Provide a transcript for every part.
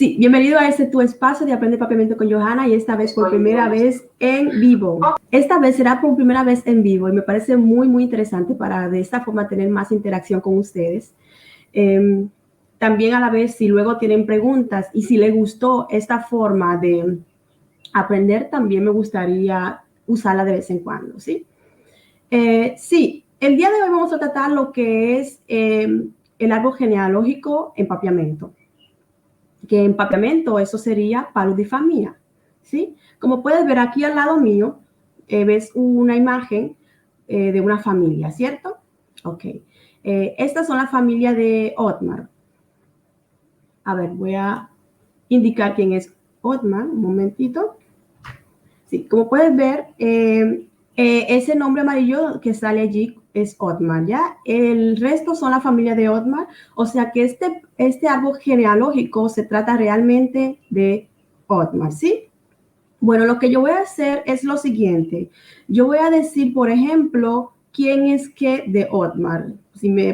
Sí, bienvenido a este tu espacio de Aprende Papiamento con Johanna y esta vez por primera vez en vivo. Esta vez será por primera vez en vivo y me parece muy, muy interesante para de esta forma tener más interacción con ustedes. También a la vez, si luego tienen preguntas y si les gustó esta forma de aprender, también me gustaría usarla de vez en cuando, ¿sí? Sí, el día de hoy vamos a tratar lo que es el árbol genealógico en papiamento. Que en papiamento eso sería palu di famia, ¿sí? Como puedes ver aquí al lado mío, ves una imagen de una familia, ¿cierto? Ok. Estas son la familia de Otmar. A ver, voy a indicar quién es Otmar, un momentito. Sí, como puedes ver, ese nombre amarillo que sale allí es Otmar, ¿ya? El resto son la familia de Otmar, o sea que este árbol genealógico se trata realmente de Otmar, ¿sí? Bueno, lo que yo voy a hacer es lo siguiente. Yo voy a decir, por ejemplo, quién es qué de Otmar.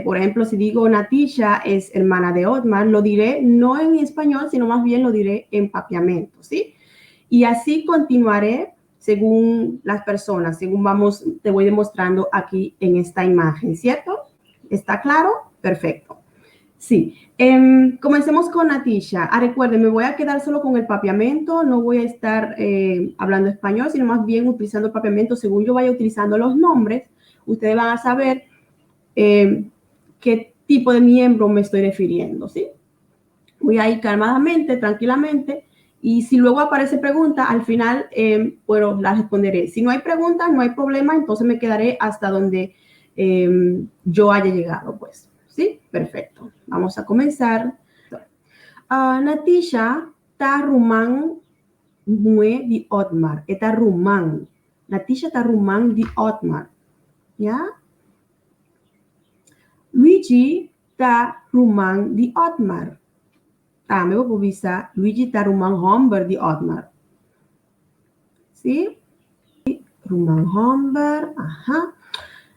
Por ejemplo, si digo Natisha es hermana de Otmar, lo diré no en español, sino más bien lo diré en papiamento, ¿sí? Y así continuaré según las personas, según vamos, te voy demostrando aquí en esta imagen, ¿cierto? ¿Está claro? Perfecto. Sí, comencemos con Natisha. Recuerden, me voy a quedar solo con el papiamento, no voy a estar hablando español, sino más bien utilizando el papiamento. Según yo vaya utilizando los nombres, ustedes van a saber qué tipo de miembro me estoy refiriendo, ¿sí? Voy a ir calmadamente, tranquilamente, y si luego aparece pregunta, al final, bueno, la responderé. Si no hay pregunta, no hay problema, entonces me quedaré hasta donde yo haya llegado, pues. ¿Sí? Perfecto. Vamos a comenzar. Natisha ta ruman mue di Otmar. Eta ruman. Natisha ta ruman di Otmar. ¿Ya? Luigi ta ruman di Otmar. Tambe bo por bisa Luigi ta ruman homber di Otmar. ¿Sí? Ruman homber. Ajá.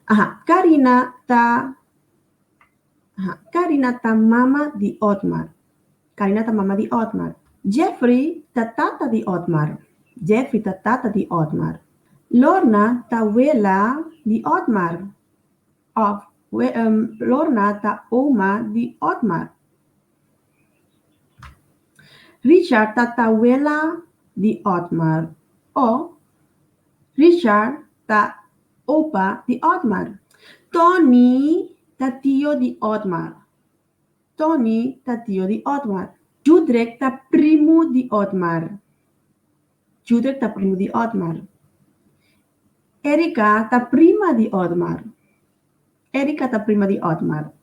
Ajá. Karina ta... Ajá. Karina ta mama di Otmar. Karina ta mama di Otmar. Jeffrey ta tata di Otmar. Jeffrey ta tata di Otmar. Lorna ta wela di Otmar. Of Lorna ta oma di Otmar. Richard ta tawela di Otmar. O Richard ta opa di Otmar. Tony ta tio di Otmar. Tony ta tio di Otmar. Judrek ta primo di Otmar. Judrek ta primo di Otmar. Erika ta prima di Otmar. Erika ta prima di Otmar.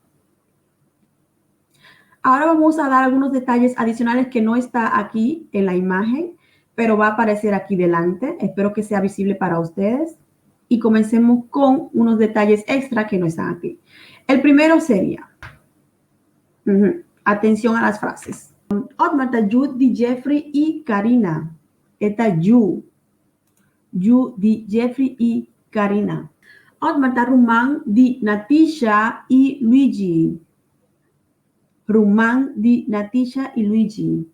Ahora vamos a dar algunos detalles adicionales que no está aquí en la imagen, pero va a aparecer aquí delante. Espero que sea visible para ustedes. Y comencemos con unos detalles extra que no están aquí. El primero sería, atención a las frases. Otmar ta yu di Jeffrey y Karina. E ta yu. Yu di Jeffrey y Karina. Otmar ta ruman di Natisha y Luigi. Ruman di Natisha y Luigi.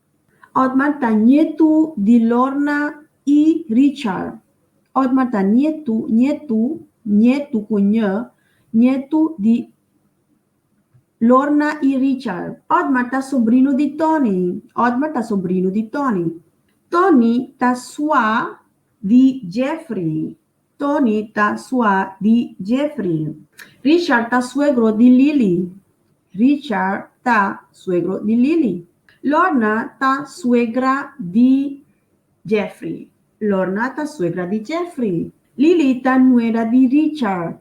Otmar ta nietu di Lorna y Richard. Otmar ta nietu, nietu, nietu cuña, nietu di Lorna y Richard. Otmar ta sobrino di Tony. Otmar ta sobrino di Tony. Tony ta sua di Jeffrey. Tony ta sua di Jeffrey. Richard ta suegro di Lily. Richard ta suegro di Lily. Lorna ta suegra di Jeffrey. Lorna ta suegra di Jeffrey. Lily ta nuera di Richard.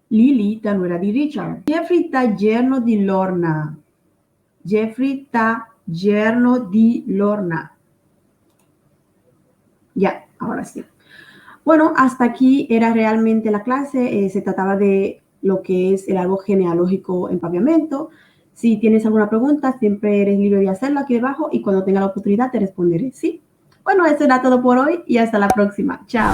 Lily ta nuera di Richard. Jeffrey ta yerno di Lorna. Jeffrey ta yerno di Lorna. Ya, ahora sí. Bueno, hasta aquí era realmente la clase. Se trataba de lo que es el árbol genealógico en papiamento. Si tienes alguna pregunta, siempre eres libre de hacerlo aquí debajo y cuando tenga la oportunidad te responderé, ¿sí? Bueno, eso era todo por hoy y hasta la próxima. Chao.